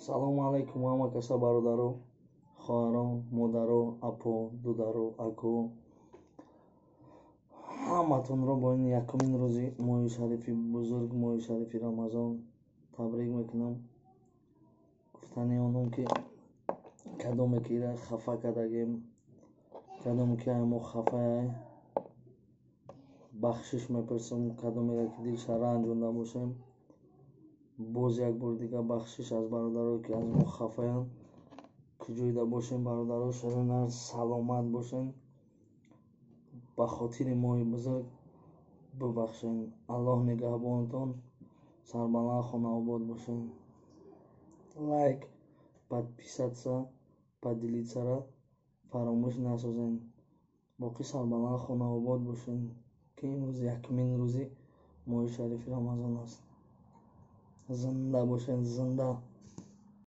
Салому алайкум ҳама каса, бародаро, хоҳарон, модаро, апо, дударо, ако. Ҳаматонро бо ин якумин рӯзи моҳи шарифи бузург, моҳи шарифи Рамазон табрик мекунам. Гуфтани онам, ки кадоме ки ира хафа кардагем, кадоме ки мо хафае, бахшиш мепурсам. Кадомеро ки дилша ранҷонда бошем, боз як бори дига бахшиш аз бародарое, ки аз мо хафаянд. Куҷоида бошем, бародаро, ширинар, саломат бошен. Ба хотири моҳи бузург бубахшен. Аллоҳ нигаҳбонатон, сарбаланд, хонаобод бошен. Лайк, подписаться, поделиться-ра фаромӯш насозен. Боқӣ сарбаланд, хонаобод бошен, ки имрӯз якумин рӯзи моҳи шарифи Рамазон аст. Зинда бошен, зинда.